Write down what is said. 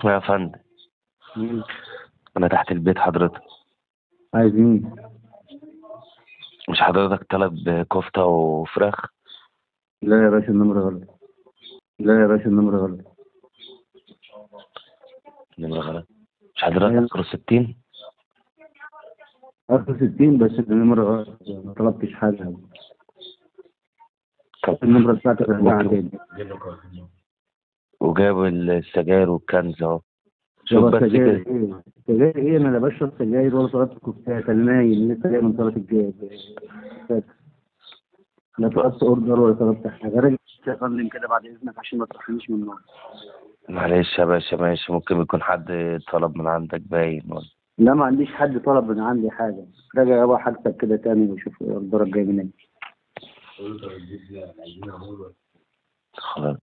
يا فندم. مين؟ انا تحت البيت حضرتك. عايز مين؟ مش حضرتك طلب كفتة وفراخ؟ لا يا باشا، النمرة غلط. لا يا باشا، النمرة غلط. نمرة غلط؟ مش حضرتك أيوة. اخره 60؟ آخر 60 بس النمرة غلط، ما طلبتش حاجة. طب النمرة بتاعتك رجعها ممكن تاني. وجاب السجاير والكنز اهو. شوف يابا بس سجاير كده. ايه؟ سجاير ايه؟ انا لا بشرب سجاير ولا طلبت كفتات، انا نايم لسه جاي من صلاة الجاي. لا طلبت order ولا طلبت حاجة. راجع يا فندم كده بعد اذنك عشان ما تصحينيش من النوم. معلش يا باشا، ماشي، ممكن يكون حد طلب من عندك باين ولا؟ لا، ما عنديش حد طلب من عندي حاجة. راجع يابا حاجتك كده تاني وشوف order ك جاي منين. خلاص.